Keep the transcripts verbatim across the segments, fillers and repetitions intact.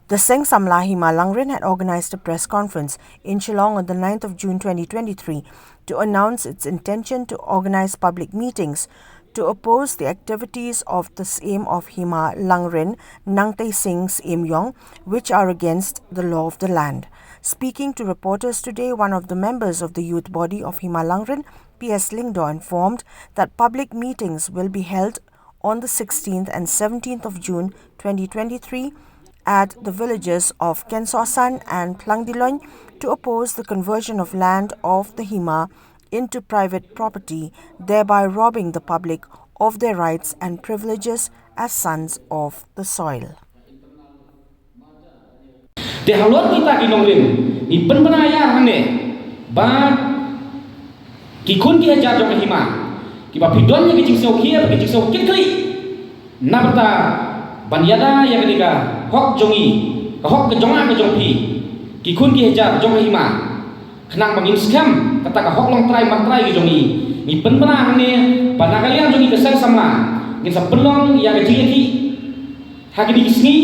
The Seng Samla Hima Langrin had organized a press conference in Shillong on the ninth of June twenty twenty-three to announce its intention to organize public meetings to oppose the activities of the Syiem of Hima Langrin, Nangtei Sing Syiem Yong, which are against the law of the land. Speaking to reporters today, one of the members of the youth body of Hima Langrin, P S Lyngdoh, informed that public meetings will be held on the sixteenth and seventeenth of June twenty twenty-three at the villages of Kensohsan and Plangdilong to oppose the conversion of land of the Hima into private property, thereby robbing the public of their rights and privileges as sons of the soil. Te halor kita ki nongrim, ngi pynbna ïa hangne ba ki khun ki hajar jong ka Hima, kiba phi don ïa ki jingsngewkhia, ki jingsngewkhia kli. Nabta ban ïada ïa kane ka hok jong ngi, ka hok ka jong nga ka jong phi, ki khun ki hajar jong ka Hima. Khnang ba ngin skhem kata ka hok longtrai mantrai ka jong ngi, ngi pynbna hangne ba na ka liang jong ngi ka Seng Samla ngin sa pynlong ïa ka jingïakhih ha kine ki sngi,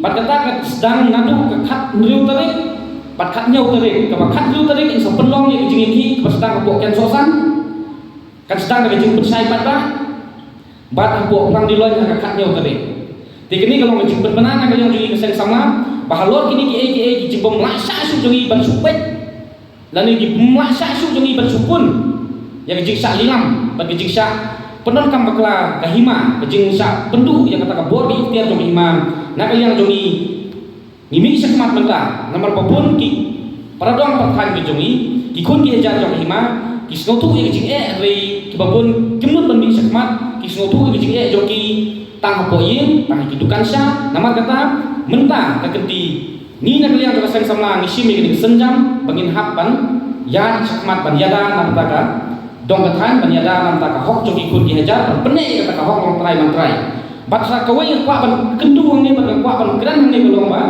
bad kata ka sdang naduh ka khathynriew tarik bad khathynñiew tarik, kaba khathynriew tarik ngin sa pynlong ïa ka jingïakhih kaba sdang hapoh Kensohsan, kan sdang da ka jingpynshai paidbah, bad hapoh Plangdilong ha ka khathynñiew tarik. Te kane ka long ka jingpynbna na ka liang jong ngi ka Seng Samla ba halor kine kiei kiei ki jingbym lah shah shuh jong ngi ban shu peit, lane ki bym lah shah shuh jong ngi ban shu pun ïa ka jingshah lilam bad ka jingshah pyndonkam bakla ka Hima, ka jingshah pynduh ïa kata ka bor ka iktiar jong ka Hima. Na ka liang jong ngi, ngi mih shakhmat mynta namar ba bun ki para dong para thaiñ ka jong ngi, ki khun ki hajar jong ka Hima, ki sngewthuh ïa ka jingeh, hynrei kiba bun kim nud ban mih shakhmat, ki sngewthuh ïa ka jingeh jong ki tang hapoh ïing, tang ha ki dukan sha. Namar kata mynta ka kynti, ngi na ka liang jong ka Seng Samla ngi shim ïa kane ka sienjam ba ngin hap ban ïaid shakhmat ban ïada na bynta ka dong ka thaiñ, ban ïada na bynta ka hok jong ki khun ki hajar, ban pynneh ïa kata ka hok longtrai mantrai. Bad sa kawei nga kwah ban kyntu hangne, bad nga kwah ban kren hangne ka long ba,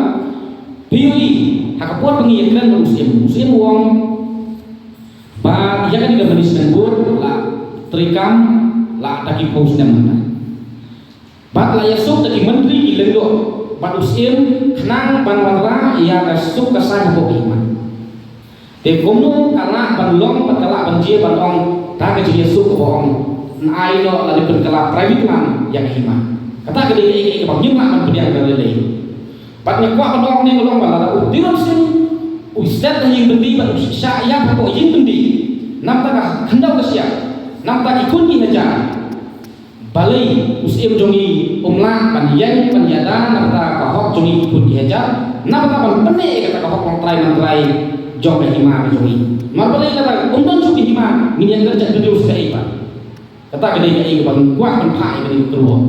phi ïohi, ha ka por ba ngi ïakren bad u Syiem, u Syiem u ong ba ïa kane ka management board la treikam la da ki phew snem mynta. Bad la ïasuk da ki myntri ki lyngdoh bad u Syiem khnang ban wanrah ïa ka suk ka saiñ hapoh ka Hima. Te kumno ka lah ban long bad ka lah ban jia ban ong da ka jingïasuk kaba ong, yn ai noh lane pynkylla private land ïa ka Hima. Kata ka dei kaei kaei kaba ngim lah ban pdiang da lei lei. Bad nga kwah ban ong ne nga long ba lada u Tirot Sing u stet ha ïing byndi bad u shah ïap hapoh ïing byndi, namar ka khyndew ka shyiap, namar ki khun ki hajar, balei u Syiem jong ngi um lah ban ïeng ban ïada namar ka hok jong ngi ki khun ki hajar, namar ban pynneh kata ka hok longtrai mantrai jong ka Hima ka jong ngi? Namar balei lada um don shuh ka Hima ngin ïeng kyrchat video sha ei ba? Kata ka dei kaei kaba nga kwah ban phah ïa kane ka kyrwoh.